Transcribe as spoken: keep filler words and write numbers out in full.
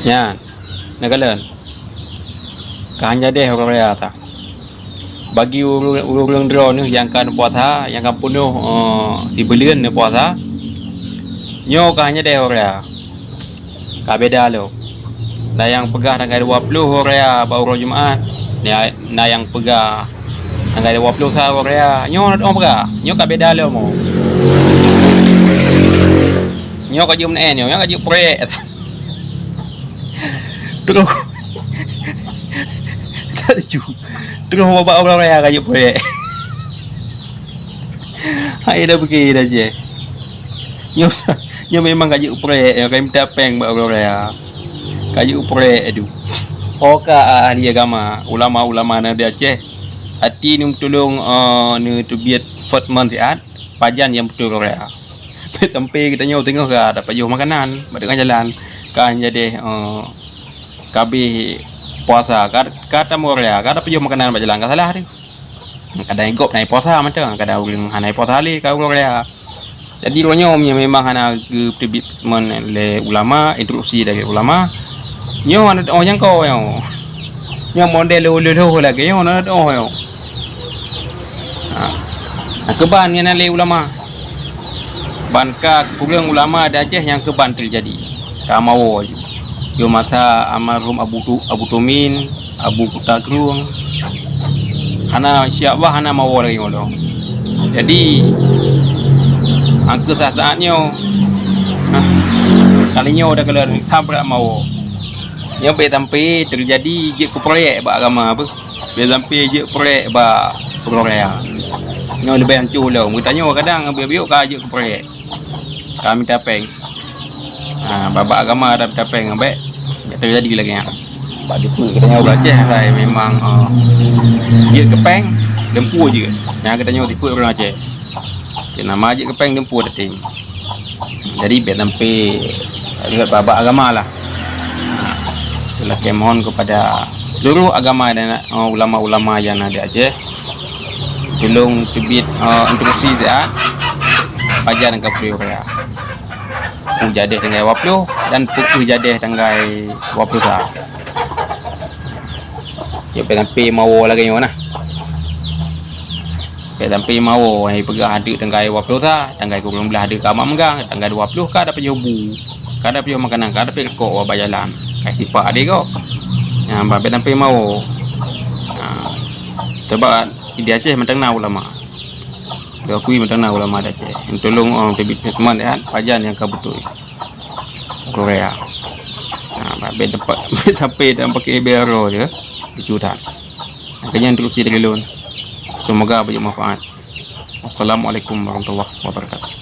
Nyan, neukalon. Ka han jadeh uroe raya ta. Bagi ureuëng-ureuëng droeneuh nyang ka neupuasa, nyang ka peunoh, eh, sibuleuen neupuasa, nyoe ka han jadeh uroe raya. Ka beda lom. Na nyang peugah tanggai dua ploh uroe raya bak uroe Jumat, na, na nyang peugah tanggai dua ploh sa uroe raya. Nyoe na peugah, nyoe ka beda lom. Nyoe ka jeuet meunan, nyoe ka jeuet proyek. Terus. Tak lucu. Terus babak uroe raya ka jeuet proyek. Hai dah pergi dah je. Nyoe, nyoe memang ka jeuet proyek, nyoe ka minta péng bak uroe raya. Ka jeuet proyek tu. Oka ahli agama, ulama-ulama na di Aceh. Hati neutulông, eh, neuteubiet fatman siat, pajan nyang beutôi uroe raya. Sampai geutanyoe teungoh ka tapajoh makanan bak tengah jalan, ka han jadeh, eh, ka habéh puasa, ka, ka tamoe raya, ka tapajoh makanan bak jalan, ka salah tu. Kadang gob hana puasa mantong, kadang ureuëng hana puasa lé ka uroe raya. Jadi uroe nyoe memang hana geuteubiet seumon lé ulama, instruksi dari ulama. Nyoe hana teuoh nyang ko nyoe. Nyoe model lheuh-lheuh lagée nyoe hana teuoh nyoe. Ha. Nah, keuban nyan lé ulama. Ban ka kureueng ulama di Aceh nyang keuban teujadi. Ka mawoe ju. Yoh masa almarhum Abu Tu-, Abu Tumin, Abu Kuta Krueng. Hana siap bah hana mawoe lagée nyoe lom. Jadi, angkeu saat-saat nyoe, nah, kali nyoe dah keuleur sabrak mawoe. Nyoe bék sampai teujadi jeuet keu proyek bak agama beuh. Bék sampai jeuet proyek bak uroe raya. Nyoe leubeh hanco lom. Geutanyoe kadang biôk-biôk ka jeuet keu proyek. Ka minta péng. Ha, babak agama dah minta péng, bék, bék teujadi lagée nyan. Bak dipeuet geutanyoe ureuëng Aceh asai memang, eh, jeuet keu péng, lumpur jeuet. Nyan geutanyoe dipeuet ureuëng Aceh. Cit nama jeuet keu péng, lumpur tatem. Jadi bék sampai rhot babak agama lah. Ha, lakée mohon kepada seluruh agama dan, eh, ulama-ulama nyang na di Aceh. Tulông teubiet, eh, instruksi siat pajan ka peue uroe raya. Peue jadeh tanggai dua ploh dan peue jadeh tanggai dua ploh sa. Ya, bék sampai mawoe lagée nyoe nah. Bék sampai mawoe, hai peugah adeuk tanggai dua ploh sa, tanggai kureueng blaih adeuk ka mak meugang, tanggai dua ploh ka tapajoh bu, ka tapajoh makanan, ka tapeuet rukok bak jalan. Ka sipak adeuk gob. Nyan bah bék sampai mawoe. Ha. Sebab di Aceh mantong na ulama. Diakui mantong na ulama di Aceh. Tulông, oh, teubiet statement, ya, pajan nyang ka beutôi. Korea. Ha, bah bék sampai, bék sampai dan pakai bero je. Lucu that. Makanya instruksi dari lôn. Semoga banyak manfaat. Wassalamualaikum warahmatullahi wabarakatuh.